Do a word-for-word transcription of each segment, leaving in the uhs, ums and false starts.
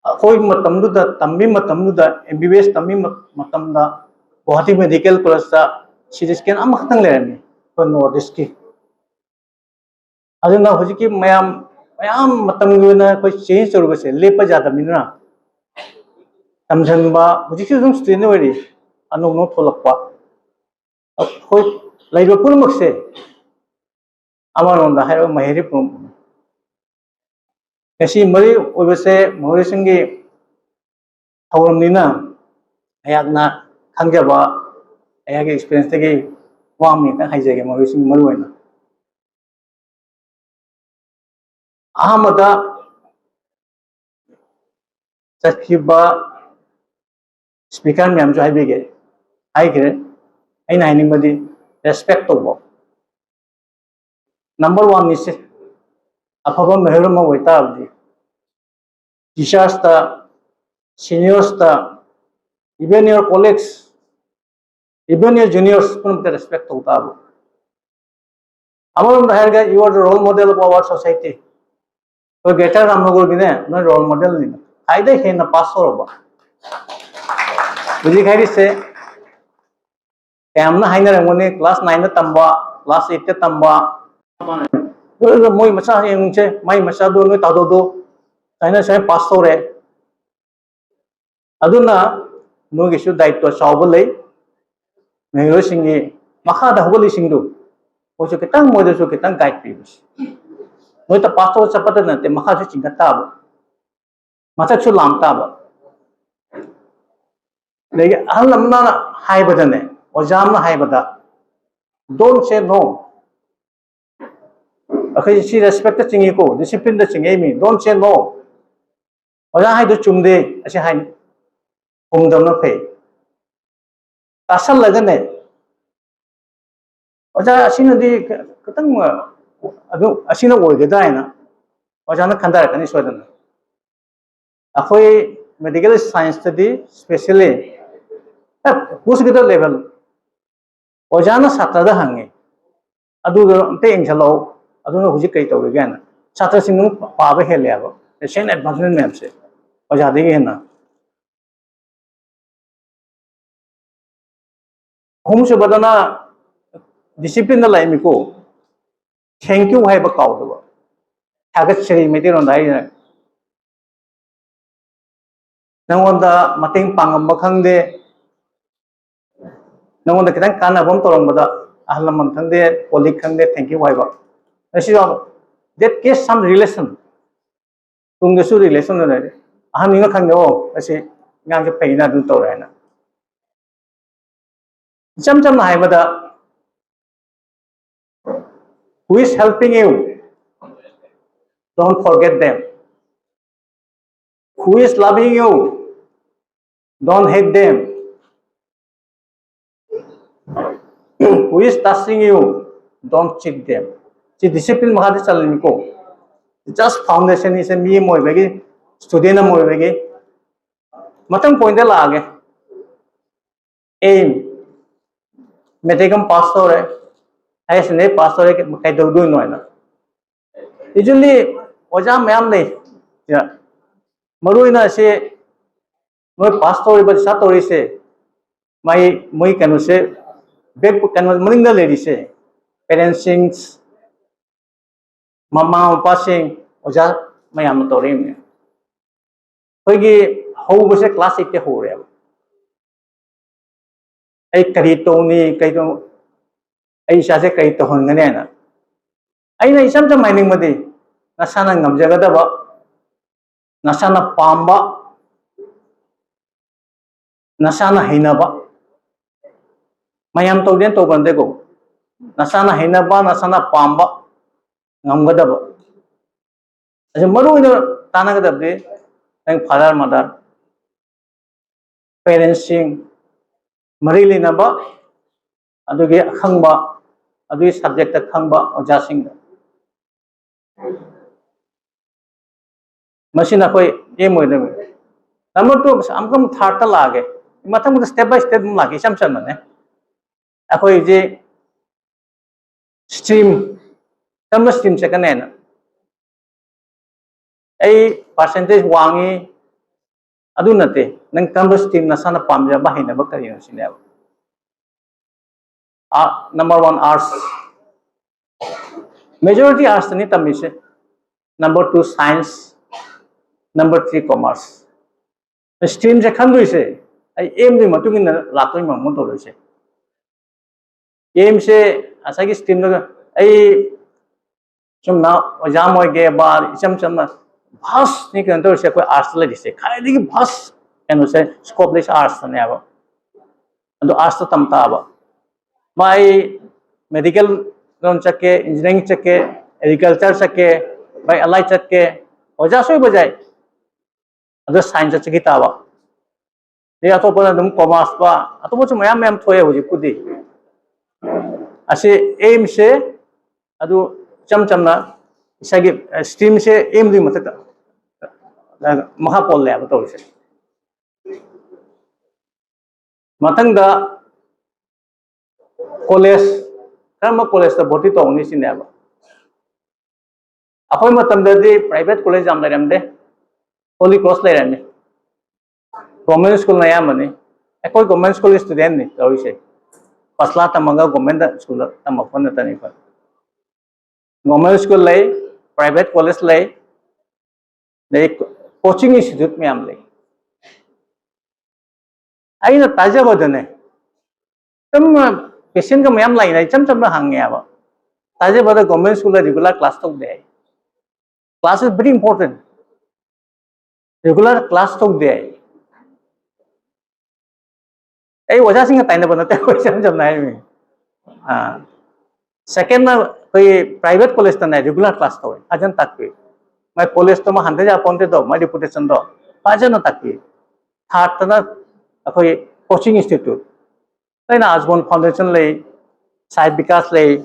ꯑꯩꯈꯣꯏ ꯃꯇꯝꯗꯨꯗ, ꯇꯝꯕꯤ ꯃꯇꯝꯗꯨꯗ, ꯑꯦꯝ ꯕꯤ ꯕꯤ ꯑꯦꯁ ꯇꯝꯕꯤ ꯃ- ꯃꯇꯝꯗ ꯒꯨꯋꯥꯍꯥꯇꯤ ꯃꯦꯗꯤꯀꯦꯜ ꯀꯣꯂꯦꯖꯇ ꯁꯤ ꯇꯤ ꯁ꯭ꯀꯦꯟ ꯑꯃꯈꯛꯇꯪ ꯂꯩꯔꯝꯃꯤ ꯑꯩꯈꯣꯏ ꯅꯣꯔꯠ ꯏꯁꯀꯤ꯫ ꯑꯗꯨꯅ ꯍꯧꯖꯤꯛꯀꯤ ꯃꯌꯥꯝ, ꯃꯌꯥꯝ ꯃꯇꯝꯒꯤ ꯑꯣꯏꯅ ꯑꯩꯈꯣꯏ ꯆꯦꯟꯖ ꯇꯧꯔꯤꯕꯁꯦ ꯂꯦꯞꯄ ꯌꯥꯗꯕꯅꯤꯅ, ꯇꯝꯁꯤꯟꯕ ꯍꯧꯖꯤꯛꯁꯨ ꯑꯗꯨꯝ ꯁ꯭ꯇꯨꯗꯦꯟ ꯑꯣꯏꯔꯤ, ꯑꯅꯧ ꯑꯅꯧ ꯊꯣꯛꯂꯛꯄ꯫ ꯑꯩꯈꯣꯏ ꯂꯩꯔꯤꯕ ꯄꯨꯝꯅꯃꯛꯁꯦ ꯑꯃꯔꯣꯝꯗ ꯍꯥꯏꯔꯒ ꯃꯍꯩꯔꯣꯏ ꯄꯨꯝꯅꯃꯛ꯫ ꯉꯁꯤ ꯃꯔꯨ ꯑꯣꯏꯕꯁꯦ ꯃꯍꯩꯔꯣꯏꯁꯤꯡꯒꯤ ꯊꯧꯔꯝꯅꯤꯅ ꯑꯩꯍꯥꯛꯅ ꯈꯪꯖꯕ, ꯑꯩꯍꯥꯛꯀꯤ ꯑꯦꯛꯁꯄꯤꯔꯤꯌꯦꯟꯁꯇꯒꯤ ꯋꯥ ꯑꯃꯅꯤꯇꯪ ꯍꯥꯏꯖꯒꯦ ꯃꯍꯩꯔꯣꯏꯁꯤꯡꯒꯤ ꯃꯔꯨ ꯑꯣꯏꯅ꯫ ꯑꯍꯥꯟꯕꯗ ꯆꯠꯈꯤꯕ ꯁ꯭ꯄꯤꯀꯔ ꯃꯌꯥꯝꯁꯨ ꯍꯥꯏꯕꯤꯒꯦ, ꯍꯥꯏꯈ꯭ꯔꯦ꯫ ꯑꯩꯅ ꯍꯥꯏꯅꯤꯡꯕꯗꯤ ꯔꯦꯁꯄꯦꯛ ꯇꯧꯕ ꯅꯝꯕꯔ ꯋꯥꯟꯅꯤꯁꯦ꯫ ꯑꯐꯕ ꯃꯍꯩꯔꯣꯏ ꯑꯃ ꯑꯣꯏꯇꯥꯔꯕꯗꯤ ꯇꯤꯆꯔꯁꯇ, ꯁꯤꯅꯤꯌꯔꯁꯇ, even your colleagues, even your juniors ꯄꯨꯝꯅꯃꯛꯇ ꯔꯦꯁꯄꯦꯛ ꯇꯧ ꯇꯥꯕ꯫ ꯑꯃꯔꯣꯝꯗ ꯍꯥꯏꯔꯒ you are the role model of our society꯫ ꯑꯩꯈꯣꯏ ꯒ꯭ꯔꯦꯇꯔ ꯔꯥꯝꯅꯒꯔꯒꯤꯅꯦ ꯅꯣꯏ ꯔꯣꯜ ꯃꯣꯗꯦꯜꯅꯤ꯫ ꯈ꯭ꯋꯥꯏꯗꯒꯤ ꯍꯦꯟꯅ ꯄꯥꯁ ꯇꯧꯔꯕ ꯍꯧꯖꯤꯛ ꯍꯥꯏꯔꯤꯁꯦ ꯀꯌꯥꯝꯅ ꯍꯥꯏꯅꯔꯝꯒꯅꯤ, ꯀ꯭ꯂꯥꯁ ꯅꯥꯏꯟꯗ ꯇꯝꯕ, ꯀ꯭ꯂꯥꯁ ꯑꯩꯠꯇ ꯇꯝꯕ, ꯑꯗꯨꯒ ꯃꯣꯏ ꯃꯆꯥ ꯌꯦꯡꯉꯨꯁꯦ, ꯃꯥꯏ ꯃꯆꯥꯗꯣ ꯅꯣꯏ ꯇꯥꯗꯣꯗꯣ ꯁꯨꯃꯥꯏꯅ ꯁꯨꯃꯥꯏꯅ ꯄꯥꯁ ꯇꯧꯔꯦ꯫ ꯑꯗꯨꯅ ꯅꯣꯏꯒꯤꯁꯨ ꯗꯥꯏꯇ꯭ꯋ ꯆꯥꯎꯕ ꯂꯩ꯫ ꯃꯍꯩꯔꯣꯏꯁꯤꯡꯒꯤ ꯃꯈꯥꯗ ꯍꯧꯒꯠꯂꯤꯁꯤꯡꯗꯨ ꯃꯣꯏꯁꯨ ꯈꯤꯇꯪ, ꯃꯣꯏꯗꯁꯨ ꯈꯤꯇꯪ ꯒꯥꯏꯗ ꯄꯤꯕꯁꯦ꯫ ꯅꯣꯏꯇ ꯄꯥꯁ ꯇꯧꯔ ꯆꯠꯄꯗ ꯅꯠꯇꯦ, ꯃꯈꯥꯁꯨ ꯆꯤꯡꯈꯠ ꯇꯥꯕ, ꯃꯊꯛꯁꯨ ꯂꯥꯝ ꯇꯥꯕ꯫ ꯑꯗꯒꯤ ꯑꯍꯜ ꯑꯃꯅ ꯍꯥꯏꯕꯗꯅꯦ, ꯑꯣꯖꯥ ꯑꯃꯅ ꯍꯥꯏꯕꯗ, "Don't say no." ꯑꯩꯈꯣꯏ ꯁꯤ ꯔꯦꯁꯄꯦꯛꯇ ꯆꯤꯡꯉꯤꯀꯣ, ꯗꯤꯁꯤꯄ꯭ꯂꯤꯟꯗ ꯆꯤꯡꯉꯛꯏ ꯃꯤ꯫ "Don't say no." ꯑꯣꯖꯥ ꯍꯥꯏꯗꯣ ꯆꯨꯝꯗꯦ ꯑꯁꯤ ꯍꯥꯏ, ꯈꯨꯝꯗꯕꯅ ꯐꯩ꯫ ꯇꯥꯁꯜꯂꯒꯅꯦ, "ꯑꯣꯖꯥ, ꯑꯁꯤꯅꯗꯤ ꯈꯤꯇꯪ ꯑꯗꯨ ꯑꯁꯤꯅ ꯑꯣꯏꯒꯗ꯭ꯔꯥ" ꯍꯥꯏꯅ ꯑꯣꯖꯥꯅ ꯈꯟꯊꯔꯛꯀꯅꯤ ꯁꯣꯏꯗꯅ꯫ ꯑꯩꯈꯣꯏ ꯃꯦꯗꯤꯀꯦꯜ ꯁꯥꯏꯟꯁꯇꯗꯤ ꯁ꯭ꯄꯦꯁꯦꯜꯂꯤ ꯄꯨꯁꯒꯗ ꯂꯦꯚꯦꯜ ꯑꯣꯖꯥꯅ ꯁꯥꯇ꯭ꯔꯗ ꯍꯪꯉꯤ, "ꯑꯗꯨꯗꯣ ꯑꯝꯇ ꯌꯦꯡꯁꯜꯂꯛꯑꯣ, ꯑꯗꯨꯅ ꯍꯧꯖꯤꯛ ꯀꯩ ꯇꯧꯔꯤꯒꯦ?" ꯍꯥꯏꯅ ꯁꯥꯇ꯭ꯔꯁꯤꯡꯗꯨꯅ ꯄꯥꯕ ꯍꯦꯜꯂꯦ ꯍꯥꯏꯕ꯫ ꯔꯤꯁꯦꯟ ꯑꯦꯗꯚꯥꯟꯁꯃꯦꯟ ꯃꯌꯥꯝꯁꯦ ꯑꯣꯖꯥꯗꯒꯤ ꯍꯦꯟꯅ꯫ ꯑꯍꯨꯝꯁꯨꯕꯗꯅ ꯗꯤꯁꯤꯄ꯭ꯂꯤꯟꯗ ꯂꯥꯛꯏꯃꯤꯀꯣ꯫ ꯊꯦꯡꯀ꯭ꯌꯨ ꯍꯥꯏꯕ ꯀꯥꯎꯗꯕ꯫ ꯊꯥꯒꯠꯆꯔꯤ ꯃꯩꯇꯩꯂꯣꯟꯗ ꯍꯥꯏꯔꯤꯅ꯫ ꯅꯪꯉꯣꯟꯗ ꯃꯇꯦꯡ ꯄꯥꯡꯉꯝꯕ ꯈꯪꯗꯦ, ꯅꯪꯉꯣꯟꯗ ꯈꯤꯇꯪ ꯀꯥꯟꯅꯕ ꯑꯃ ꯇꯧꯔꯝꯕꯗ ꯑꯍꯜ ꯂꯃꯟ ꯈꯪꯗꯦ, ꯀꯣꯂꯤꯛ ꯈꯪꯗꯦ, ꯊꯦꯡꯀ꯭ꯌꯨ ꯍꯥꯏꯕ꯫ ꯃꯁꯤ ꯌꯥꯎꯕ꯫ That creates some relation. ꯇꯨꯡꯗꯁꯨ ꯔꯤꯂꯦꯁꯟꯗꯨ ꯂꯩꯔꯦ꯫ ꯑꯍꯟꯅꯤꯅ ꯈꯪꯉꯦ, "ꯑꯣ, ꯑꯁꯤ ꯑꯉꯥꯡꯁꯦ ꯐꯩꯅ ꯑꯗꯨꯝ ꯇꯧꯔꯦ" ꯍꯥꯏꯅ꯫ ꯏꯆꯝ ꯆꯝꯅ ꯍꯥꯏꯕꯗ, "Who is helping you? Don't forget them. Who is loving you? Don't hate them. Who is touching you? Don't cheat them." ꯁꯤ ꯗꯤꯁꯤꯄ꯭ꯂꯤꯟ ꯃꯈꯥꯗ ꯆꯜꯂꯤꯅꯤꯀꯣ꯫ Just foundation ꯁꯦ ꯃꯤ ꯑꯃ ꯑꯣꯏꯕꯒꯤ, ꯁ꯭ꯇꯨꯗꯦꯟ ꯑꯃ ꯑꯣꯏꯕꯒꯤ꯫ ꯃꯊꯪ ꯄꯣꯏꯟꯗ ꯂꯥꯛꯑꯒꯦ꯫ ꯑꯦꯝ, ꯃꯦꯇ꯭ꯔꯤꯛ ꯑꯃ ꯄꯥꯁ ꯇꯧꯔꯦ, ꯍꯥꯌꯔ ꯁꯦꯀꯦꯟꯗꯔꯤ ꯄꯥꯁ ꯇꯧꯔꯦ, ꯀꯩꯗꯧꯗꯣꯏꯅꯣ ꯍꯥꯏꯅ꯫ ꯌꯨꯖ꯭ꯋꯦꯂꯤ ꯑꯣꯖꯥ ꯃꯌꯥꯝ ꯂꯩ꯫ ꯃꯔꯨ ꯑꯣꯏꯅ ꯁꯤ ꯅꯣꯏ ꯄꯥꯁ ꯇꯧꯔꯤꯕ, ꯔꯤꯁꯥꯔꯁ ꯇꯧꯔꯤꯁꯦ, ꯃꯥꯏ, ꯃꯣꯏ ꯀꯩꯅꯣꯁꯦ, ꯕꯦꯛ ꯀꯩꯅꯣ ꯃꯅꯤꯡꯗ ꯂꯩꯔꯤꯁꯦ, ꯄꯦꯔꯦꯟꯁꯁꯤꯡ, ꯃꯃꯥ ꯃꯄꯥꯁꯤꯡ, ꯑꯣꯖꯥ ꯃꯌꯥꯝꯅ ꯇꯧꯔꯛꯏꯕꯅꯦ꯫ ꯑꯩꯈꯣꯏꯒꯤ ꯍꯧꯕꯁꯦ ꯀ꯭ꯂꯥꯁ ꯑꯩꯠꯇ ꯍꯧꯔꯦꯕ꯫ ꯑꯩ ꯀꯔꯤ ꯇꯧꯅꯤ, ꯀꯩꯗꯧ-, ꯑꯩ ꯏꯆꯥꯁꯦ ꯀꯔꯤ ꯇꯧꯍꯟꯒꯅꯤ ꯍꯥꯏꯅ꯫ ꯑꯩꯅ ꯏꯆꯝ ꯆꯝꯅ ꯍꯥꯏꯅꯤꯡꯕꯗꯤ, ꯅꯁꯥꯅ ꯉꯝꯖꯒꯗꯕ, ꯅꯁꯥꯅ ꯄꯥꯝꯕ, ꯅꯁꯥꯅ ꯍꯩꯅꯕ, ꯃꯌꯥꯝ ꯇꯧꯗꯦꯅ ꯇꯧꯕ ꯅꯠꯇꯦꯀꯣ, ꯅꯁꯥꯅ ꯍꯩꯅꯕ, ꯅꯁꯥꯅ ꯄꯥꯝꯕ, ꯉꯝꯒꯗꯕ꯫ ꯑꯁꯤ ꯃꯔꯨ ꯑꯣꯏꯅ ꯇꯥꯟꯅꯒꯗꯕꯗꯤ ꯅꯪ ꯐꯥꯗꯔ ꯃꯥꯗꯔ, ꯄꯦꯔꯦꯟꯁꯁꯤꯡ, ꯃꯔꯤ ꯂꯩꯅꯕ, ꯑꯗꯨꯒꯤ ꯑꯈꯪꯕ, ꯑꯗꯨꯒꯤ ꯁꯕꯖꯦꯛꯇ ꯈꯪꯕ ꯑꯣꯖꯥꯁꯤꯡꯗ꯫ ꯃꯁꯤꯅ ꯑꯩꯈꯣꯏ ꯑꯦꯝ ꯑꯣꯏꯗꯕꯅꯤ꯫ ꯅꯝꯕꯔ ꯇꯨ, ꯑꯃꯨꯛꯀ ꯑꯃꯨꯛ ꯊꯥꯔꯠꯇ ꯂꯥꯛꯑꯒꯦ꯫ ꯃꯊꯪ ꯃꯊꯪ step by step ꯑꯗꯨꯝ ꯂꯥꯛꯀꯦ, ꯏꯆꯝ ꯆꯝꯅꯅꯦ꯫ ꯑꯩꯈꯣꯏ ꯍꯧꯖꯤꯛ ꯁ꯭ꯇ꯭ꯔꯤꯝ, ꯀꯔꯝꯕ ꯁ꯭ꯇ꯭ꯔꯤꯝ ꯆꯠꯀꯅꯤ ꯍꯥꯏꯅ꯫ ꯑꯩ ꯄꯥꯔꯁꯦꯟꯇꯦꯖ ꯋꯥꯡꯉꯤ, ꯑꯗꯨ ꯅꯠꯇꯦ, ꯅꯪ ꯀꯔꯝꯕ stream ꯅꯁꯥꯅ ꯄꯥꯝꯖꯕ ꯍꯩꯅꯕ ꯀꯔꯤꯅꯣ ꯁꯤꯅꯦꯕ꯫ ꯑꯥ, number one arts, majority arts ꯅꯤ ꯇꯝꯃꯤꯁꯦ꯫ Number two science, number three commerce꯫ Stream ꯁꯦ ꯈꯟꯗꯣꯏꯁꯦ ꯑꯩ aim ꯗꯨꯒꯤ ꯃꯇꯨꯡ ꯏꯟꯅ ꯂꯥꯛꯇꯣꯏ ꯃꯑꯣꯡ ꯇꯧꯗꯣꯏꯁꯦ꯫ Aim ꯁꯦ ꯉꯁꯥꯏꯒꯤ stream ꯗꯨꯒ ꯑꯩ ꯆꯨꯝꯅ ꯑꯣꯖꯥ ꯑꯃ ꯑꯣꯏꯒꯦ ꯕꯥ ꯏꯆꯝ ꯆꯝꯅ vast ꯅꯤ ꯀꯩꯅꯣ ꯇꯧꯔꯤꯁꯦ, ꯑꯩꯈꯣꯏ arts ꯂꯩꯔꯤꯁꯦ ꯈ꯭ꯋꯥꯏꯗꯒꯤ vast ꯀꯩꯅꯣꯁꯦ, scope ꯂꯩꯁꯦ arts ꯇꯅꯦꯕ꯫ ꯑꯗꯣ arts ꯇ ꯇꯝ ꯇꯥꯕ, ꯃꯥꯏ medical ꯂꯣꯝ ꯆꯠꯀꯦ, engineering ꯆꯠꯀꯦ, agriculture ꯆꯠꯀꯦ, ꯃꯥꯏ allied ꯆꯠꯀꯦ, ꯑꯣꯖꯥ ꯁꯣꯏꯕ ꯌꯥꯏ, ꯑꯗꯣ science ꯆꯠꯆꯈꯤ ꯇꯥꯕ꯫ ꯑꯗꯩ ꯑꯇꯣꯞꯄꯅ ꯑꯗꯨꯝ commerce ꯄ, ꯑꯇꯣꯞꯄꯁꯨ ꯃꯌꯥꯝ ꯃꯌꯥꯝ ꯊꯣꯛꯑꯦ ꯍꯧꯖꯤꯛꯄꯨꯗꯤ꯫ ꯑꯁꯤ aim ꯁꯦ ꯑꯗꯨ ꯏꯆꯝ ꯆꯝꯅ ꯏꯁꯥꯒꯤ stream ꯁꯦ aim ꯗꯨꯒꯤ ꯃꯊꯛꯇ ꯃꯈꯥ ꯄꯣꯜꯂꯦꯕ ꯇꯧꯔꯤꯁꯦ꯫ ꯃꯊꯪꯗ college, ꯀꯔꯝꯕ college ꯇ ꯚꯣꯔꯇꯤ ꯇꯧꯅꯤ ꯁꯤꯅꯦꯕ꯫ ꯑꯩꯈꯣꯏ ꯃꯇꯝꯗꯗꯤ private college ꯌꯥꯝ ꯂꯩꯔꯝꯗꯦ, Holy Cross ꯂꯩꯔꯝꯃꯤ, government school ꯅ ꯑꯌꯥꯝꯕꯅꯤ꯫ ꯑꯩꯈꯣꯏ government school student ꯅꯤ ꯇꯧꯔꯤꯁꯦ, first class ꯇꯝꯃꯒ government school ꯗ ꯇꯝꯃꯛꯄ ꯅꯠꯇꯅꯤ ꯑꯩꯈꯣꯏ꯫ Government school ꯂꯩ, private college ꯂꯩ, ꯑꯗꯩ coaching institute ꯃꯌꯥꯝ ꯂꯩ꯫ ꯑꯩꯅ ꯇꯥꯖꯕꯗꯅꯦ, ꯁꯨꯝ patient ꯀ ꯃꯌꯥꯝ ꯂꯩꯅ ꯏꯆꯝ ꯆꯝꯅ ꯍꯪꯉꯦꯕ, ꯇꯥꯖꯕꯗ government school ꯗ regular class ꯇꯧꯗꯦ ꯍꯥꯏ꯫ Class is very important, regular class ꯇꯧꯗꯦ ꯍꯥꯏ꯫ ꯑꯩ ꯑꯣꯖꯥꯁꯤꯡꯒ ꯇꯥꯏꯅꯕ ꯅꯠꯇꯦ, ꯑꯩꯈꯣꯏ ꯏꯆꯝ ꯆꯝꯅ ꯍꯥꯏꯔꯤꯅꯤ꯫ ꯑꯥ, second ꯅ ꯑꯩꯈꯣꯏꯒꯤ private college ꯇꯅꯦ regular class ꯇꯧꯋꯦ, ꯐꯖꯅ ꯇꯥꯛꯄꯤ꯫ ꯃꯥꯏ college ꯇꯨꯃ ꯍꯟꯊ ꯌꯥꯄꯣꯟꯇꯦꯗꯣ, ꯃꯥꯏ reputation ꯗꯣ ꯐꯖꯅ ꯇꯥꯛꯄꯤ꯫ Third ꯇꯅ ꯑꯩꯈꯣꯏ coaching institute, ꯑꯩꯅ ꯑꯖꯃꯣꯟ foundation ꯂꯩ, ꯁꯥꯍꯤꯕ ꯕꯤꯀꯥꯁ ꯂꯩ,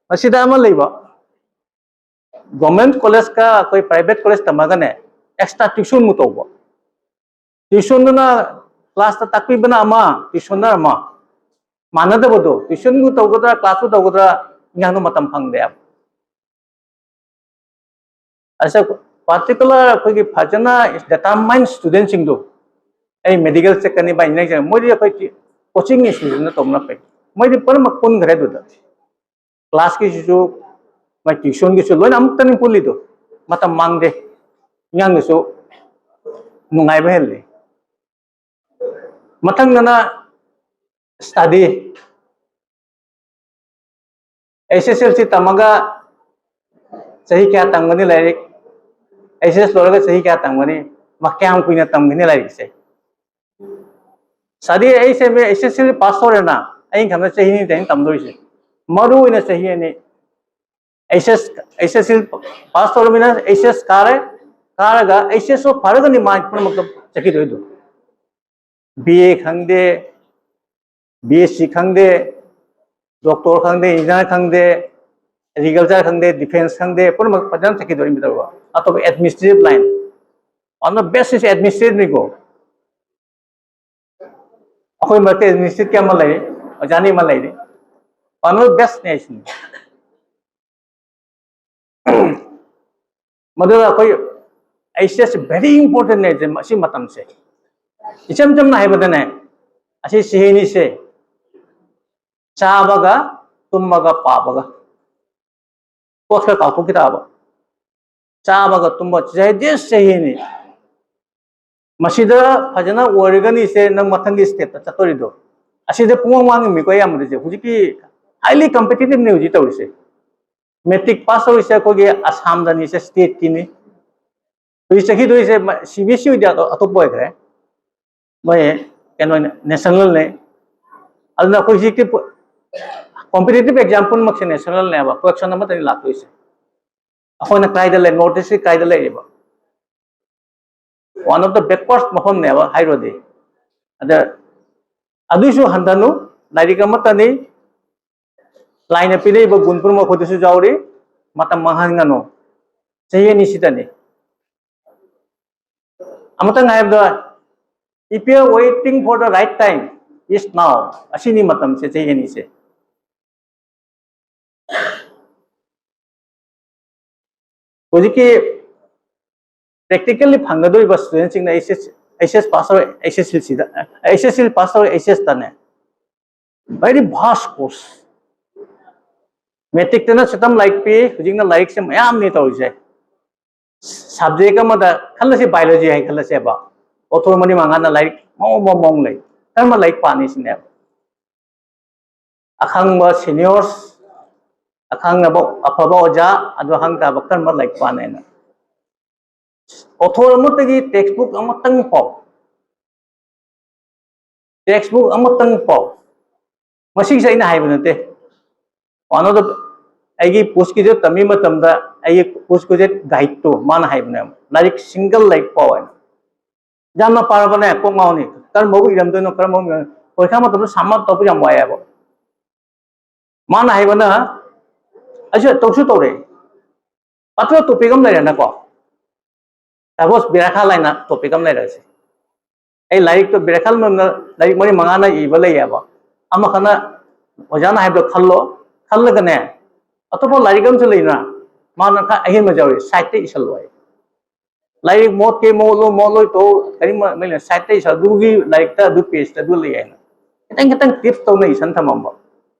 ꯃꯁꯤꯗ ꯑꯃ ꯂꯩꯕ, government college ꯀ ꯑꯩꯈꯣꯏ private college ꯇꯝꯃꯒꯅꯦ extra tuition ꯃꯨꯛ ꯇꯧꯕ꯫ Tuition ꯗꯨꯅ class ꯇ ꯇꯥꯛꯄꯤꯕꯅ ꯑꯃ, tuition ꯅ ꯑꯃ, ꯃꯥꯟꯅꯗꯕꯗꯣ, tuition ꯕꯨ ꯇꯧꯒꯗ꯭ꯔꯥ class ꯄꯨ ꯇꯧꯒꯗ꯭ꯔꯥ ꯏꯟꯖꯥꯡꯗꯣ ꯃꯇꯝ ꯐꯪꯗꯦꯕ꯫ ꯑꯁ, ꯄꯥꯔꯇꯤꯀꯨꯂꯔ ꯑꯩꯈꯣꯏꯒꯤ ꯐꯖꯅ ꯗꯦꯇꯔꯃꯥꯏꯟ ꯁ꯭ꯇꯨꯗꯦꯟꯁꯤꯡꯗꯣ, ꯑꯩ ꯃꯦꯗꯤꯀꯦꯜ ꯆꯠꯀꯅꯤ ꯕꯥꯏ ꯏꯟꯖꯤꯅꯤꯌꯥꯔꯤꯡ ꯆꯠꯀꯅꯤ, ꯃꯣꯏꯗꯤ ꯑꯩꯈꯣꯏ ꯀꯣꯆꯤꯡ ꯏꯟꯁꯇꯤꯇ꯭ꯌꯨꯁꯟꯗ ꯇꯧꯕꯅ ꯐꯩ꯫ ꯃꯣꯏꯗꯤ ꯄꯨꯝꯅꯃꯛ ꯄꯨꯟꯈ꯭ꯔꯦ ꯑꯗꯨꯗ꯫ ꯀ꯭ꯂꯥꯁꯀꯤꯁꯤꯁꯨ, ꯃꯥꯏ ꯇ꯭ꯌꯨꯁꯟꯒꯤꯁꯨ ꯂꯣꯏꯅ ꯑꯃꯨꯛꯇꯅꯤ ꯄꯨꯜꯂꯤꯗꯣ꯫ ꯃꯇꯝ ꯃꯥꯡꯗꯦ, ꯑꯉꯥꯡꯗꯁꯨ ꯅꯨꯡꯉꯥꯏꯕ ꯍꯦꯜꯂꯤ꯫ ꯃꯊꯪꯗꯅ ꯁ꯭ꯇꯗꯤ꯫ ꯑꯦꯁ ꯑꯦꯁ ꯑꯦꯜ ꯁꯤ ꯇꯝꯃꯒ ꯆꯍꯤ ꯀꯌꯥ ꯇꯝꯒꯅꯤ ꯂꯥꯏꯔꯤꯛ? ꯑꯦꯁ ꯑꯦꯁ ꯂꯣꯏꯔꯒ ꯆꯍꯤ ꯀꯌꯥ ꯇꯝꯒꯅꯤ? ꯃꯥ ꯀꯌꯥꯝ ꯀꯨꯏꯅ ꯇꯝꯒꯅꯤ ꯂꯥꯏꯔꯤꯛꯁꯦ? ꯁꯥꯗꯤ ꯑꯩꯁꯦ ꯑꯦꯁ ꯑꯦꯁ ꯑꯦꯜ ꯄꯥꯁ ꯇꯧꯔꯦꯅ, ꯑꯩꯅ ꯈꯟꯕ ꯆꯍꯤ ꯑꯅꯤꯗ ꯑꯩꯅ ꯇꯝꯗꯣꯏꯁꯦ꯫ ꯃꯔꯨ ꯑꯣꯏꯅ ꯆꯍꯤ ꯑꯅꯤ꯫ ꯑꯩꯆ ꯑꯦꯁ, ꯑꯩꯆ ꯑꯦꯁ ꯑꯦꯜ ꯄꯥꯁ ꯇꯧꯔꯃꯤꯅ ꯑꯩꯆ ꯑꯦꯁ ꯀꯥꯔꯦ, ꯀꯥꯔꯒ ꯑꯩꯆ ꯑꯦꯁ ꯑꯣ ꯐꯔꯒꯅꯤ ꯃꯥ ꯄꯨꯝꯅꯃꯛꯇ ꯆꯠꯈꯤꯗꯣꯏꯗꯣ꯫ ꯕꯤ ꯑꯦ ꯈꯪꯗꯦ, ꯕꯤ ꯑꯦꯁ ꯁꯤ ꯈꯪꯗꯦ, ꯗꯣꯛꯇꯔ ꯈꯪꯗꯦ, ꯏꯟꯖꯤꯅꯤꯌꯥꯔ ꯈꯪꯗꯦ, ꯑꯦꯒ꯭ꯔꯤꯀꯜꯆꯔ ꯈꯪꯗꯦ, ꯗꯤꯐꯦꯟꯁ ꯈꯪꯗꯦ, ꯄꯨꯝꯅꯃꯛ ꯐꯖꯅ ꯆꯠꯈꯤꯗꯣꯔꯤꯃꯤ ꯇꯧꯕ꯫ ꯑꯇꯣꯞꯄ administrative line, one of the best is administrative ꯅꯤꯀꯣ꯫ ꯑꯩꯈꯣꯏ ꯃꯔꯛꯇ ꯑꯦꯗꯃꯤꯅꯤꯁꯇ꯭ꯔꯦꯇꯤꯚ ꯑꯃ ꯂꯩꯔꯤ, ꯑꯣꯖꯥꯅꯤ ꯑꯃ ꯂꯩꯔꯤ, one of the best ꯅꯦ ꯁꯤꯅꯤ꯫ ꯃꯗꯨꯗ ꯑꯩꯈꯣꯏ ꯑꯩꯆ ꯑꯦꯁ very important ꯅꯦ ꯃꯁꯤ ꯃꯇꯝꯁꯦ꯫ ꯏꯆꯝ ꯆꯝꯅ ꯍꯥꯏꯕꯗꯅꯦ, ꯑꯁꯤ ꯆꯍꯤ ꯑꯅꯤꯁꯦ ꯆꯥꯕꯒ ꯇꯨꯝꯕꯒ ꯄꯥꯕꯒ, ꯄꯣꯠ ꯈꯔ ꯀꯥꯎꯊꯣꯛꯈꯤ ꯇꯥꯕ꯫ ꯆꯥꯕꯒ ꯇꯨꯝꯕ, ꯆꯍꯤ ꯆꯍꯤꯅꯤ꯫ ꯃꯁꯤꯗ ꯐꯖꯅ ꯑꯣꯏꯔꯒꯅꯤ ꯁꯦ ꯅꯪ ꯃꯊꯪꯒꯤ ꯁ꯭ꯇꯦꯞꯇ ꯆꯠꯇꯣꯔꯤꯗꯣ꯫ ꯑꯁꯤꯗ ꯄꯨꯡꯃꯥꯡ ꯃꯥꯡꯉꯤꯃꯤꯀꯣ ꯑꯌꯥꯝꯕꯗꯁꯦ꯫ ꯍꯧꯖꯤꯛꯀꯤ highly competitive ꯅꯦ ꯍꯧꯖꯤꯛ ꯇꯧꯔꯤꯁꯦ꯫ ꯃꯦꯇ꯭ꯔꯤꯛ ꯄꯥꯁ ꯇꯧꯔꯤꯁꯦ ꯑꯩꯈꯣꯏꯒꯤ ꯑꯁꯥꯝꯗꯅꯤ ꯁꯦ, ꯁ꯭ꯇꯦꯠꯀꯤꯅꯤ꯫ ꯍꯧꯖꯤꯛ ꯆꯠꯈꯤꯗꯣꯏꯁꯦ ꯁꯤ ꯕꯤ ꯑꯦꯁ ꯏ ꯑꯣꯏꯗꯤ ꯑꯇꯣꯞꯄ ꯑꯣꯏꯈ꯭ꯔꯦ꯫ ꯃꯣꯏ ꯀꯩꯅꯣ ꯅꯦꯁꯅꯦꯜꯅꯦ꯫ ꯑꯗꯨꯅ ꯑꯩꯈꯣꯏ ꯍꯧꯖꯤꯛꯇꯤ competitive exam ꯄꯨꯝꯅꯃꯛꯁꯦ ꯅꯦꯁꯅꯦꯜꯅꯦꯕ, ꯀꯣꯏꯁꯟ ꯑꯃꯠꯇꯅꯤ ꯂꯥꯛꯇꯣꯏꯁꯦ꯫ ꯑꯩꯈꯣꯏꯅ ꯀꯥꯏꯗ ꯂꯩ, ꯅꯣꯔꯠ ꯏꯁꯁꯤ ꯀꯥꯏꯗ ꯂꯩꯔꯤꯕ? One of the backward ꯃꯐꯝꯅꯦꯕ ꯍꯥꯏꯔꯨꯔꯗꯤ꯫ ꯑꯗ ꯑꯗꯨꯏꯁꯨ ꯍꯟꯊꯅꯨ, ꯂꯥꯏꯔꯤꯛ ꯑꯃꯠꯇꯅꯤ꯫ ꯂꯥꯏꯅ ꯄꯤꯔꯛꯏꯕ ꯒꯨꯟ ꯄꯨꯝꯅꯃꯛ ꯑꯩꯈꯣꯏꯗꯁꯨ ꯌꯥꯎꯔꯤ꯫ ꯃꯇꯝ ꯃꯥꯡꯍꯟꯒꯅꯨ꯫ ꯆꯍꯤ ꯑꯅꯤꯁꯤꯗꯅꯤ꯫ ꯑꯃꯇꯪ ꯍꯥꯏꯕꯗ, if you are waiting for the right time, is now. ꯑꯁꯤꯅꯤ ꯃꯇꯝꯁꯦ, ꯆꯍꯤ ꯑꯅꯤꯁꯦ꯫ ꯍꯧꯖꯤꯛꯀꯤ Practically ꯐꯪꯒꯗꯧꯔꯤꯕ studentꯁꯤꯡꯅ H S H S pass ꯇꯧꯔꯦ H S L C ꯗ, H S L pass ꯇꯧꯔꯦ H S ꯇꯅꯦ, very vast course. Matricꯇꯅ ꯁꯨꯇꯝ ꯂꯥꯏꯔꯤꯛ ꯄꯤ, ꯍꯧꯖꯤꯛꯅ ꯂꯥꯏꯔꯤꯛꯁꯦ ꯃꯌꯥꯝꯅꯤ ꯇꯧꯔꯤꯁꯦ꯫ Subject ꯑꯃꯗ ꯈꯜꯂꯁꯤ, biology ꯍꯥꯏ ꯈꯜꯂꯁꯦꯕ, author ꯃꯔꯤ ꯃꯉꯥꯅ ꯂꯥꯏꯔꯤꯛ ꯃꯑꯣꯡ ꯃꯑꯣꯡ ꯃꯑꯣꯡ ꯂꯩ꯫ ꯀꯔꯝꯕ ꯂꯥꯏꯔꯤꯛ ꯄꯥꯅꯤ ꯁꯤꯅꯦꯕ꯫ ꯑꯈꯪꯕ seniors, ꯑꯈꯪꯕ ꯑꯐꯕ ꯑꯣꯖꯥ ꯑꯗꯨ ꯍꯪ ꯇꯥꯕ, ꯀꯔꯝꯕ ꯂꯥꯏꯔꯤꯛ ꯄꯥꯅꯦꯅ꯫ Author ꯑꯃꯠꯇꯒꯤ textbook ꯑꯃꯇꯪ ꯄꯥꯎ, textbook ꯑꯃꯇꯪ ꯄꯥꯎ꯫ ꯃꯁꯤꯒꯤꯁꯦ ꯑꯩꯅ ꯍꯥꯏꯕ ꯅꯠꯇꯦ꯫ One of the, ꯑꯩꯒꯤ post graduate ꯇꯝꯃꯤ ꯃꯇꯝꯗ ꯑꯩꯒꯤ post graduate guideꯇꯣ ꯃꯥꯅ ꯍꯥꯏꯕꯅꯦꯕ, ꯂꯥꯏꯔꯤꯛ single ꯂꯥꯏꯔꯤꯛ ꯄꯥꯎ ꯍꯥꯏꯅ꯫ ꯌꯥꯝꯅ ꯄꯥꯔꯕꯅꯦ ꯀꯣꯛ ꯉꯥꯎꯅꯤ, ꯀꯔꯝꯕꯕꯨ ꯏꯔꯝꯗꯣꯏꯅꯣ, ꯀꯔꯝꯕ ꯄꯔꯤꯈꯥ ꯃꯇꯝꯗ sum up ꯇꯧꯕ ꯌꯥꯝ ꯋꯥꯏꯑꯦꯕ꯫ ꯃꯥꯅ ꯍꯥꯏꯕꯅ, ꯑꯩꯁꯨ ꯇꯧꯁꯨ ꯇꯧꯔꯦ, ꯑꯇꯣꯞꯄ topic ꯑꯃ ꯂꯩꯔꯦꯅꯀꯣ, suppose ꯕꯤꯔꯥꯈꯥ ꯂꯥꯏꯅ topic ꯑꯃ ꯂꯩꯔꯁꯦ꯫ ꯑꯩ ꯂꯥꯏꯔꯤꯛꯇꯣ ꯕꯤꯔꯥꯈꯥ ꯂꯥꯏꯅ ꯂꯥꯏꯔꯤꯛ ꯃꯔꯤ ꯃꯉꯥꯅ ꯏꯕ ꯂꯩꯌꯦꯕ꯫ ꯑꯃꯈꯛꯅ ꯑꯣꯖꯥꯅ ꯍꯥꯏꯕꯗꯣ ꯈꯜꯂꯣ, ꯈꯜꯂꯒꯅꯦ ꯑꯇꯣꯞꯄ ꯂꯥꯏꯔꯤꯛ ꯑꯃꯁꯨ ꯂꯩꯗꯅ, ꯃꯥꯅ ꯈꯔ ꯑꯍꯦꯟꯕ ꯌꯥꯎꯔꯤ, sideꯇ ꯏꯁꯜꯂꯣ ꯍꯥꯏ꯫ ꯂꯥꯏꯔꯤꯛ ꯃꯣꯠꯀꯦ ꯃꯣꯠꯂꯣ, ꯃꯣꯠꯂꯣꯏ ꯇꯧ, ꯀꯔꯤꯝ ꯃ-, ꯃꯩ ꯂꯩ, sideꯇ ꯏꯁꯜ, ꯑꯗꯨꯒꯤ ꯂꯥꯏꯔꯤꯛꯇ ꯑꯗꯨ pageꯇ ꯑꯗꯨ ꯂꯩ ꯍꯥꯏꯅ ꯈꯤꯇꯪ ꯈꯤꯇꯪ tips ꯇꯧꯅ ꯏꯁꯟ ꯊꯝꯃꯝꯕ꯫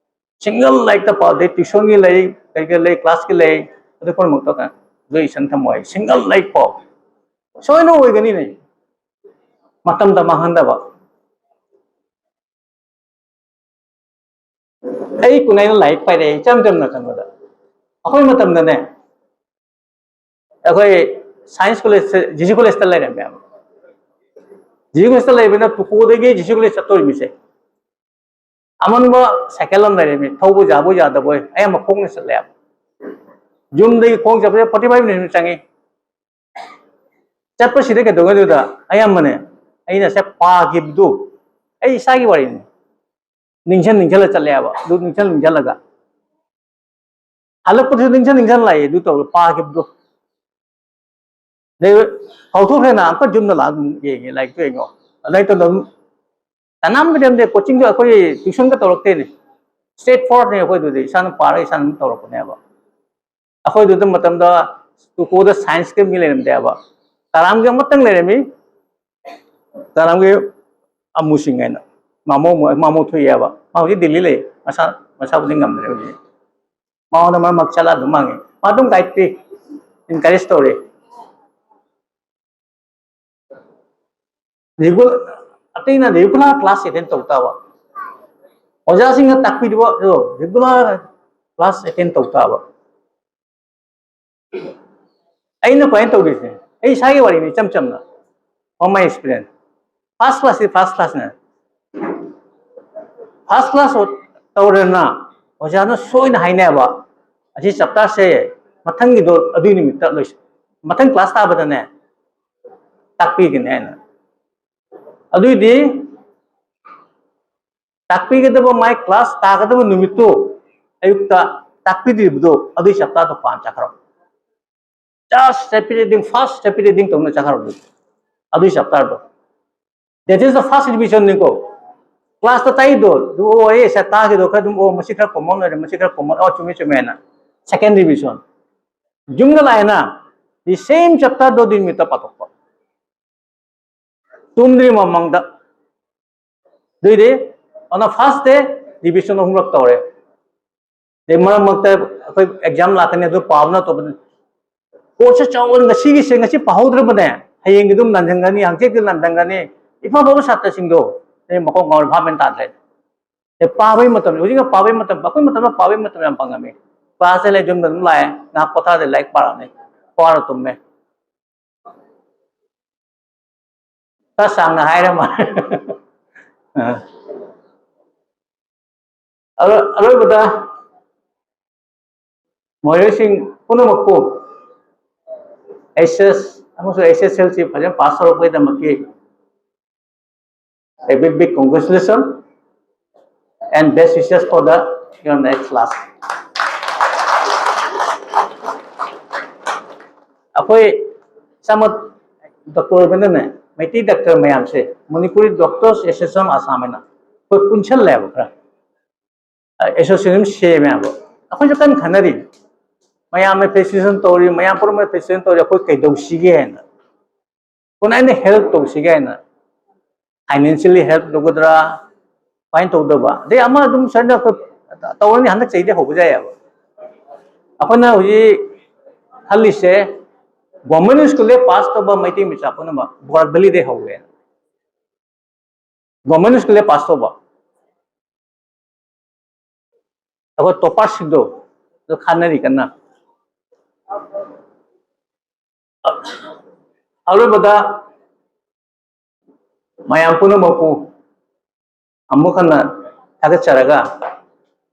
Single ꯂꯥꯏꯔꯤꯛꯇ ꯄꯥꯎ, ꯑꯗꯩ tuitionꯒꯤ ꯂꯩ, ꯀꯩꯀꯩ ꯂꯩ, classꯀꯤ ꯂꯩ, ꯑꯗꯨ ꯄꯨꯝꯅꯃꯛꯇꯣ ꯑꯗꯨ ꯏꯁꯟ ꯊꯝꯃꯣ ꯍꯥꯏ꯫ Single ꯂꯥꯏꯔꯤꯛ ꯄꯥꯎ꯫ ꯁꯣꯏꯅ ꯑꯣꯏꯒꯅꯤꯅꯦ꯫ ꯃꯇꯝꯗ ꯃꯥꯡꯍꯟꯗꯕ꯫ ꯑꯩ ꯀꯨꯟ ꯑꯩꯅ ꯂꯥꯏꯔꯤꯛ ꯄꯥꯏꯔꯛꯑꯦ ꯏꯆꯝ ꯆꯝꯅ ꯈꯟꯕꯗ꯫ ꯑꯩꯈꯣꯏ ꯃꯇꯝꯗꯅꯦ, ꯑꯩꯈꯣꯏ science collegeꯇ, G C collegeꯇ ꯂꯩꯔꯝꯃꯦꯕ꯫ G C collegeꯇ ꯂꯩꯕꯅ ꯇꯨꯀꯣꯗꯒꯤ G C college ꯆꯠꯇꯣꯔꯤꯃꯤꯁꯦ꯫ ꯑꯃꯟꯕ cycle ꯑꯃ ꯂꯩꯔꯝꯃꯤ, ꯊꯧꯕ ꯌꯥꯕꯣꯏ ꯌꯥꯗꯕꯣꯏ, ꯑꯌꯥꯝꯕ ꯈꯣꯡꯅ ꯆꯠꯂꯦꯕ꯫ ꯌꯨꯝꯗꯒꯤ ꯈꯣꯡ ꯆꯠꯄꯁꯦ forty five minutes ꯆꯪꯉꯤ꯫ ꯆꯠꯄꯁꯤꯗ ꯀꯩꯗꯧꯒꯦ ꯑꯗꯨꯗ ꯑꯌꯥꯝꯕꯅꯦ, ꯑꯩꯅ ꯁꯦ ꯄꯥꯈꯤꯕꯗꯨ, ꯑꯩ ꯏꯁꯥꯒꯤ ꯋꯥꯔꯤꯅꯤ, ꯅꯤꯡꯁꯤꯡ ꯅꯤꯡꯁꯤꯡꯂ ꯆꯠꯂꯦꯕ꯫ ꯑꯗꯨ ꯅꯤꯡꯁꯤꯡ ꯅꯤꯡꯁꯤꯡꯂꯒ ꯍꯜꯂꯛꯄꯗꯁꯨ ꯅꯤꯡꯁꯤꯡ ꯅꯤꯡꯁꯤꯡ ꯂꯥꯛꯑꯦ ꯑꯗꯨ ꯇꯧꯔ ꯄꯥꯈꯤꯕꯗꯣ꯫ ꯑꯗꯩ ꯀꯥꯎꯊꯣꯛꯈ꯭ꯔꯦꯅ ꯑꯃꯨꯛꯀ ꯌꯨꯝꯗ ꯂꯥꯛꯑ ꯑꯗꯨꯝ ꯌꯦꯡꯉꯦ, ꯂꯥꯏꯔꯤꯛꯇꯣ ꯌꯦꯡꯉꯣ꯫ ꯑꯗꯨꯃꯥꯏꯅ ꯇꯧꯗꯅ ꯑꯗꯨꯝ ꯀꯅꯥꯝ ꯀꯩꯗꯧꯗꯦ, coachingꯗꯣ ꯑꯩꯈꯣꯏ tuitionꯒ ꯇꯧꯔꯛꯇꯦꯅꯦ꯫ Straight forwardꯅꯦ ꯑꯩꯈꯣꯏꯗꯨꯗꯤ, ꯏꯁꯥꯅ ꯄꯥꯔꯒ ꯏꯁꯥꯅ ꯑꯗꯨꯝ ꯇꯧꯔꯛꯄꯅꯦꯕ꯫ ꯑꯩꯈꯣꯏꯗꯨꯗ ꯃꯇꯝꯗ ꯇꯨꯀꯣꯗ scienceꯀ ꯃꯤ ꯂꯩꯔꯝꯗꯦꯕ꯫ ꯇꯔꯥꯝꯒꯤ ꯑꯃꯇꯪ ꯂꯩꯔꯝꯃꯤ, ꯇꯔꯥꯝꯒꯤ ꯑꯃꯨ ꯁꯤꯡ ꯍꯥꯏꯅ, ꯃꯥꯃꯣ, ꯃꯥꯃꯣ ꯊꯣꯛꯑꯦꯕ꯫ ꯃꯥ ꯍꯧꯖꯤꯛ ꯗꯤꯜꯂꯤ ꯂꯩ, ꯃꯁꯥ, ꯃꯁꯥꯕꯨꯗꯤ ꯉꯝꯗ꯭ꯔꯦ ꯍꯧꯖꯤꯛ꯫ ꯃꯉꯣꯟꯗ ꯃꯔꯛ ꯃꯔꯛ ꯆꯠꯂ ꯑꯗꯨꯝ ꯍꯪꯉꯦ, ꯃꯥ ꯑꯗꯨꯝ ꯒꯥꯏꯗ ꯄꯤ, ꯏꯟꯀꯔꯦꯖ ꯇꯧꯔꯦ꯫ ꯔꯤꯒꯨꯂꯔ, ꯑꯇꯩꯅ ꯔꯤꯒꯨꯂꯔ ꯀ꯭ꯂꯥꯁ ꯑꯦꯇꯦꯟ ꯇꯧ ꯇꯥꯕ, ꯑꯣꯖꯥꯁꯤꯡꯅ ꯇꯥꯛꯄꯤꯔꯤꯕ ꯔꯤꯒꯨꯂꯔ ꯀ꯭ꯂꯥꯁ ꯑꯦꯇꯦꯟ ꯇꯧ ꯇꯥꯕ꯫ ꯑꯩꯅ ꯀꯃꯥꯏꯅ ꯇꯧꯔꯤꯁꯦ, ꯑꯩ ꯏꯁꯥꯒꯤ ꯋꯥꯔꯤꯅꯤ, ꯏꯆꯝ ꯆꯝꯅ, from my experience, ꯐꯥꯔꯁ ꯀ꯭ꯂꯥꯁꯁꯤ ꯐꯥꯔꯁ ꯀ꯭ꯂꯥꯁꯅꯦ꯫ ꯐꯥꯔꯁ ꯀ꯭ꯂꯥꯁ ꯇꯧꯔꯦꯅ ꯑꯣꯖꯥꯅ ꯁꯣꯏꯅ ꯍꯥꯏꯅꯦꯕ, "ꯑꯁꯤ ꯆꯦꯞꯇꯔꯁꯦ ꯃꯊꯪꯒꯤꯗꯣ ꯑꯗꯨꯏ ꯅꯨꯃꯤꯠꯇ ꯂꯣꯏꯁ-, ꯃꯊꯪ ꯀ꯭ꯂꯥꯁ ꯇꯥꯕꯗꯅꯦ ꯇꯥꯛꯄꯤꯒꯅꯤ" ꯍꯥꯏꯅ꯫ ꯑꯗꯨꯏꯗꯤ ꯇꯥꯛꯄꯤꯒꯗꯕ, ꯃꯥꯏ ꯀ꯭ꯂꯥꯁ ꯇꯥꯒꯗꯕ ꯅꯨꯃꯤꯠꯇꯨ ꯑꯌꯨꯛꯇ ꯇꯥꯛꯄꯤꯗ꯭ꯔꯤꯕꯗꯣ ꯑꯗꯨꯏ ꯆꯦꯞꯇꯔꯗꯣ ꯄꯥꯟ ꯆꯠꯈ꯭ꯔꯣ꯫ Just repeating, fast repeating ꯇꯧꯅ ꯆꯠꯈ꯭ꯔꯣ ꯑꯗꯨꯏ ꯆꯦꯞꯇꯔꯗꯣ꯫ That is the first revision ꯅꯤꯀꯣ꯫ ꯀ꯭ꯂꯥꯁꯇ ꯇꯥꯛꯏꯗꯣ, ꯑꯗꯨ, "ꯑꯣ, ꯑꯩ ꯁꯦ ꯇꯥꯈꯤꯗꯣ ꯈꯔ ꯑꯗꯨꯝ, ꯑꯣ, ꯃꯁꯤ ꯈꯔ ꯀꯣꯃꯟ ꯑꯣꯏꯔꯦ, ꯃꯁꯤ ꯈꯔ ꯀꯣꯃꯟ, ꯑꯣ, ꯆꯨꯝꯃꯤ, ꯆꯨꯝꯃꯦꯅ" ꯁꯦꯀꯦꯟ ꯔꯤꯚꯤꯖꯟ꯫ ꯌꯨꯝꯗ ꯂꯥꯛꯑꯦꯅ, the same ꯆꯦꯞꯇꯔꯗꯣ ꯑꯗꯨꯏ ꯅꯨꯃꯤꯠꯇ ꯄꯥꯊꯣꯛꯄ꯫ ꯇꯨꯝꯗ꯭ꯔꯤ ꯃꯃꯥꯡꯗ꯫ ꯑꯗꯨꯏꯗꯤ ꯑꯗꯨꯅ ꯐꯥꯔꯁ ꯗꯦ ꯔꯤꯚꯤꯖꯟ ꯑꯍꯨꯝꯂꯛ ꯇꯧꯔꯦ꯫ ꯑꯗꯩ ꯃꯔꯛ ꯃꯔꯛꯇ ꯑꯩꯈꯣꯏ ꯑꯦꯛꯖꯥꯝ ꯂꯥꯛꯀꯅꯤ, ꯑꯗꯨ ꯄꯥꯕ ꯅꯠꯇꯕ꯫ ꯀꯣꯔꯁꯁꯦ ꯆꯥꯎꯕꯅꯤ, ꯉꯁꯤꯒꯤꯁꯦ, ꯉꯁꯤ ꯄꯥꯍꯧꯗ꯭ꯔꯕꯅꯦ, ꯍꯌꯦꯡꯒꯤ ꯑꯗꯨꯝ ꯅꯟꯁꯤꯟꯒꯅꯤ, ꯍꯪꯆꯤꯠꯀꯤ ꯅꯟꯁꯤꯟꯒꯅꯤ꯫ ꯏꯐ ꯐꯕ ꯁꯥꯇ꯭ꯔꯁꯤꯡꯗꯣ ꯑꯩ ꯃꯀꯣꯛ ꯉꯥꯎꯔ ꯚꯥꯞ ꯃꯦꯟ ꯇꯥꯗ꯭ꯔꯦ꯫ ꯑꯦ, ꯄꯥꯕꯒꯤ ꯃꯇꯝ, ꯍꯧꯖꯤꯛꯅ ꯄꯥꯕꯒꯤ ꯃꯇꯝ, ꯑꯩꯈꯣꯏ ꯃꯇꯝꯗ ꯄꯥꯕꯒꯤ ꯃꯇꯝ ꯌꯥꯝ ꯐꯪꯉꯝꯃꯤ꯫ ꯀ꯭ꯂꯥꯁꯇ ꯂꯩ, ꯌꯨꯝꯗ ꯑꯗꯨꯝ ꯂꯥꯛꯑꯦ, ꯉꯥꯏꯍꯥꯛ ꯄꯣꯊꯥꯗꯦ, ꯂꯥꯏꯔꯤꯛ ꯄꯥꯔꯝꯃꯦ, ꯄꯥꯔ ꯇꯨꯝꯃꯦ꯫ ꯈꯔ ꯁꯥꯡꯅ ꯍꯥꯏꯔ ꯃꯥꯜꯂꯦ꯫ ꯑ꯫ ꯑꯔꯣꯏ-, ꯑꯔꯣꯏꯕꯗ ꯃꯍꯩꯔꯣꯏꯁꯤꯡ ꯄꯨꯝꯅꯃꯛꯄꯨ H S ꯑꯃꯁꯨꯡ H S L C ꯐꯖꯅ pass ꯇꯧꯔꯛꯄꯒꯤꯗꯃꯛꯀꯤ a big, big congratulations and best wishes for the, your next class. ꯑꯩꯈꯣꯏ ꯏꯁꯥꯃꯛ ꯗꯣꯛꯇꯔ ꯑꯣꯏꯕꯅꯅꯦ, ꯃꯩꯇꯩ ꯗꯣꯛꯇꯔ ꯃꯌꯥꯝꯁꯦ, ꯃꯅꯤꯄꯨꯔꯤ ꯗꯣꯛꯇꯔꯁ ꯑꯦꯁꯣꯁꯤꯌꯦꯁꯟ ꯑꯁꯥꯝ ꯍꯥꯏꯅ ꯑꯩꯈꯣꯏ ꯄꯨꯟꯁꯜꯂꯦꯕ ꯈꯔ꯫ ꯑꯦꯁꯣꯁꯤꯌꯦꯁꯟ ꯁꯦꯝꯃꯦꯕ꯫ ꯑꯩꯈꯣꯏꯁꯨ ꯀꯟꯅ ꯈꯟꯅꯔꯤ꯫ ꯃꯌꯥꯝꯅ ꯐꯦꯁꯤꯂꯤꯇꯦꯁꯟ ꯇꯧꯔꯤ, ꯃꯌꯥꯝ ꯄꯨꯝꯅꯃꯛ ꯐꯦꯁꯤꯂꯤꯇꯦꯁꯟ ꯇꯧꯔꯤ, ꯑꯩꯈꯣꯏ ꯀꯩꯗꯧꯁꯤꯒꯦ ꯍꯥꯏꯅ꯫ ꯀꯃꯥꯏꯅ ꯍꯦꯜꯞ ꯇꯧꯁꯤꯒꯦ ꯍꯥꯏꯅ, ꯐꯥꯏꯅꯥꯟꯁꯤꯌꯦꯜꯂꯤ ꯍꯦꯜꯞ ꯇꯧꯒꯗ꯭ꯔꯥ, ꯀꯃꯥꯏꯅ ꯇꯧꯗꯕ, ꯑꯗꯩ ꯑꯃ ꯑꯗꯨꯝ ꯁꯨꯃꯥꯏꯅ ꯑꯩꯈꯣꯏ ꯇꯧꯔꯅꯤ, ꯍꯟꯗꯛ ꯆꯍꯤꯗꯤ ꯍꯧꯕ ꯌꯥꯏꯑꯕ꯫ ꯑꯩꯈꯣꯏꯅ ꯍꯧꯖꯤꯛ ꯈꯜꯂꯤꯁꯦ, ꯒꯣꯔꯃꯦꯟ ꯁ꯭ꯀꯨꯜꯗ ꯄꯥꯁ ꯇꯧꯕ ꯃꯩꯇꯩ ꯃꯆꯥ ꯄꯨꯝꯅꯃꯛ ꯕꯣꯔꯥꯛ ꯚꯦꯂꯤꯗꯩ ꯍꯧꯒꯦ꯫ ꯒꯣꯔꯃꯦꯟ ꯁ꯭ꯀꯨꯜꯗ ꯄꯥꯁ ꯇꯧꯕ, ꯑꯩꯈꯣꯏ ꯇꯣꯄꯔꯁꯤꯡꯗꯣ ꯑꯗꯨ ꯈꯟꯅꯔꯤ ꯀꯟꯅ꯫ ꯑꯔꯣꯏꯕꯗ ꯃꯌꯥꯝ ꯄꯨꯝꯅꯃꯛꯄꯨ ꯑꯃꯨꯛ ꯍꯟꯅ ꯊꯥꯒꯠꯆꯔꯒ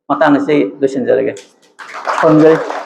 ꯃꯇꯥꯡ ꯑꯁꯤ ꯂꯣꯏꯁꯤꯟꯖꯔꯒꯦ꯫ ꯈꯨꯔꯨꯝꯖꯔꯤ꯫